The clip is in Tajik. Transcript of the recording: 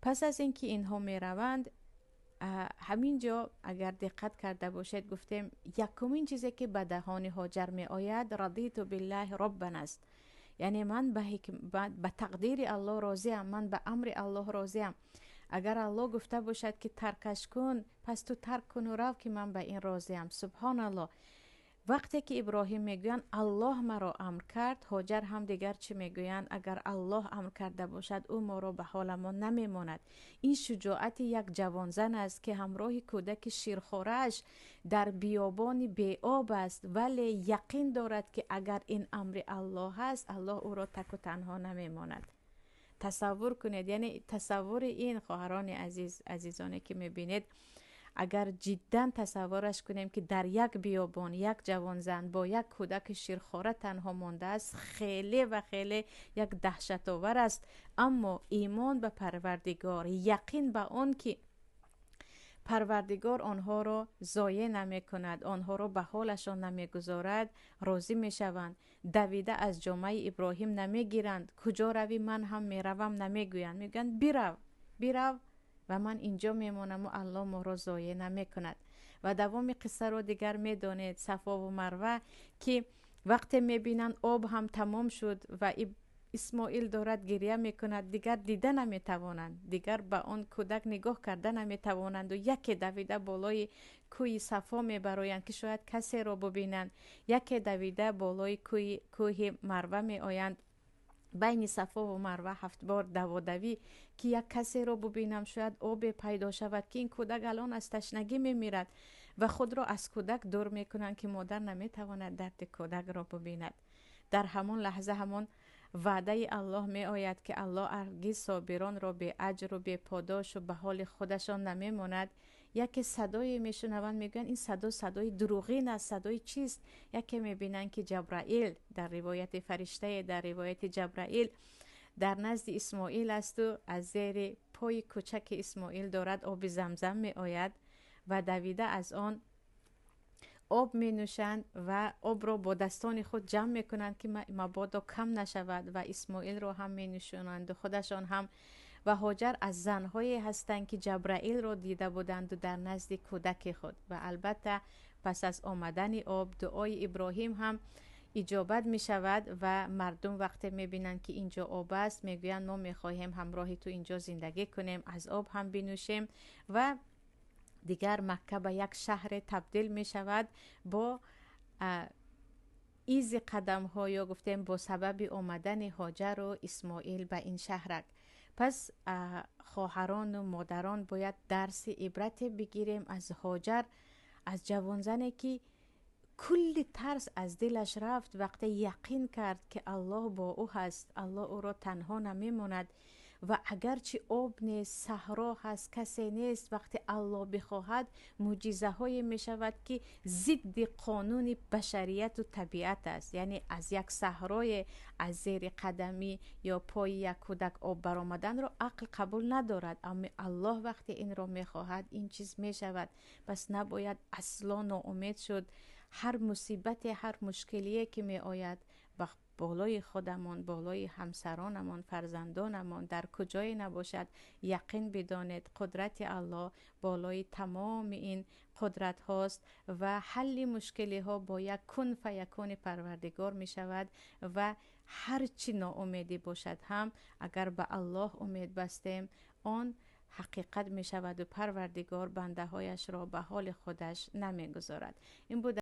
Пас аз ин ки инҳо мераванд, ҳамин ҷо агар диққат карда бошед, гуфтем, якумин чизе ки ба даҳони Ҳоҷар меояд, «رضيت بالله ربا» аст, яъне ман ба тақдири Аллоҳ розиам, ман ба амри Аллоҳ розиам. Агар Аллоҳ гуфта бошад, ки таркаш кун, пас ту тарк куну рав, ки ман ба ин розиам. Субҳоналлоҳ, вақте ки Иброҳим мегӯянд, Аллоҳ маро амр кард, Ҳоҷар ҳам дигар чӣ мегӯянд? Агар Аллоҳ амр карда бошад, ӯ моро ба ҳоламон намемонад. Ин шуҷоати як ҷавонзан аст, ки ҳамроҳи кӯдаки ширхорааш дар биёбони беоб аст, вале яқин дорад, ки агар ин амри Аллоҳ аст, Аллоҳ ӯро таку танҳо намемонад. Тасаввур кунед, яъне тасаввури ин, хоҳарони азиз, азизоне ки мебинед, агар ҷиддан тасаввураш кунем, ки дар як биёбон як ҷавонзан бо як кӯдаки ширхора танҳо мондааст, хеле ва хеле як даҳшатовар аст. Аммо имон ба Парвардигор, яқин ба он ки Парвардигор онҳоро зоеъ намекунад, онҳоро ба ҳолашон намегузорад, розӣ мешаванд. Давида аз ҷомаи Иброҳим намегиранд, куҷо равӣ, ман ҳам меравам намегӯянд. Мегӯянд, бирав, бирав ва ман инҷо мемонаму Аллоҳ моро зоеъ намекунад. Ва давоми қиссаро дигар медонед, Сафову Марва, ки вақте мебинанд, об ҳам тамом шуд ва Исмоил дорад гиря мекунад, дигар дида наметавонанд, дигар ба он кӯдак нигоҳ карда наметавонанду яке давида болои кӯҳи Сафо мебароянд, ки шояд касеро бубинанд, яке давида болои кӯҳи Марва меоянд. Байни Сафову Марва ҳафт бор даводавӣ, ки як касеро бубинам, шояд обе пайдо шавад, ки ин кӯдак алон аз ташнагӣ мемирад. Ва худро аз кӯдак дур мекунанд, ки модар наметавонад дарди кӯдакро бубинад. Дар ҳамон лаҳза ҳамон ваъдаи Аллоҳ меояд, ки Аллоҳ ҳаргиз собиронро беаҷру беподошу ба ҳоли худашон намемонад. Яке садое мешунаванд, мегӯянд, ин садо садои дурӯғин аст, садои чист? Яке мебинанд, ки Ҷабраил, дар ривояти фариштае, дар ривояти Ҷабраил дар назди Исмоил асту аз зери пои кӯчаки Исмоил дорад оби Замзам меояд ва давида аз он об менӯшанд ва обро бо дастони худ ҷамъ мекунанд, ки мабодо кам нашавад, ва Исмоилро ҳам менӯшонанду худашон ҳам. Ва Ҳоҷар аз занҳое ҳастанд, ки Ҷабраилро дида буданду дар назди кӯдаки худ. Ва албатта, пас аз омадани об дуои Иброҳим ҳам иҷобат мешавад ва мардум вақте мебинанд, ки инҷо об аст, мегӯянд, мо мехоҳем ҳамроҳи ту инҷо зиндагӣ кунем, аз об ҳам бинӯшем. Ва дигар Макка ба як шаҳре табдил мешавад бо изи қадамҳо ё гуфтем бо сабаби омадани Ҳоҷару Исмоил ба ин шаҳрак. Пас, хоҳарону модарон, бояд дарси ибрате бигирем аз Ҳоҷар, аз ҷавонзане, ки кулли тарс аз дилаш рафт, вақте яқин кард, ки Аллоҳ бо ӯ ҳаст, Аллоҳ ӯро танҳо намемонад. Ва агарчи об нест, саҳро ҳаст, касе нест, вақте Аллоҳ бихоҳад, мӯъҷизаҳое мешавад, ки зидди қонуни башарияту табиат аст. Яъне аз як саҳрое аз зери қадамӣ ё пои як кӯдак об баромаданро ақл қабул надорад, аммо Аллоҳ вақте инро мехоҳад, ин чиз мешавад. Пас набояд асло ноумед шуд. Ҳар мусибате, ҳар мушкилие ки меояд ба болои худамон, болои ҳамсаронамон, фарзандонамон, дар куҷое набошад, яқин бидонед, қудрати Аллоҳ болои тамоми ин қудратҳост ва ҳалли мушкилиҳо бо як кун фаякуни Парвардигор мешавад. Ва ҳар чӣ ноумедӣ бошад ҳам, агар ба Аллоҳ умед бастем, он ҳақиқат мешаваду Парвардигор бандаҳояшро ба ҳоли худаш намегузорад. Ин буд.